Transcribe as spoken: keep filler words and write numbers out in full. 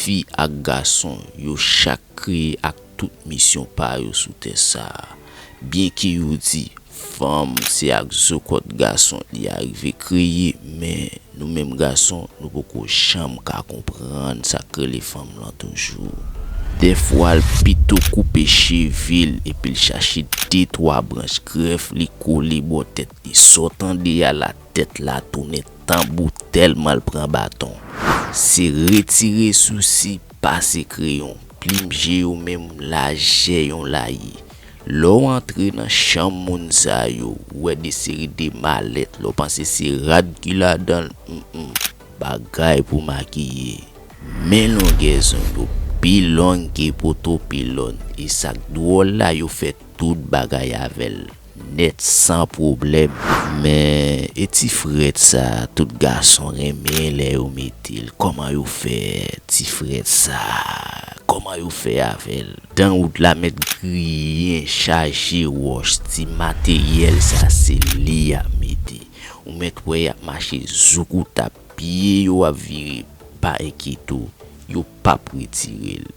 Fi ak gason, yo chak kreye ak tout misyon pa yo sou tè sa a. Byenke yo di fanm se ak zo kòt gason li arive kreye, men nou menm gason, nou poko janm ka konprann sa k rele fanm lan toujou. Dèfwa, l pito koupe cheve l epi l chache de twa branch grèf li kole bò tèt li. Sa w tande a la, tèt la tounen tanbou tèlman l pran baton. Se retire sousi, pase kreyon. Plim je yo menm lajè yon layi. Lè w antre nan chanm moun sa yo, ou wè de seri de malèt, lè w panse se rad ki ladan l, mm, mm, bagay pou makiye. Men longè zong yo pi long ke poto pilòn, e sa k dwòl la, yo fè tout bagay avè l nèt san pwoblèm. Men e ti frèt sa, tout gason renmen lè yo mete l. Kòman yo fè ti frèt sa? Kòman yo fè avè l? Dan wout la mèt griyen, chaje wòch, ti materyèl sa se li y ap mete. Ou mèt wè y ap mache zoukoutap, pye yo ap vire, pa enkyete w, yo p ap retire l.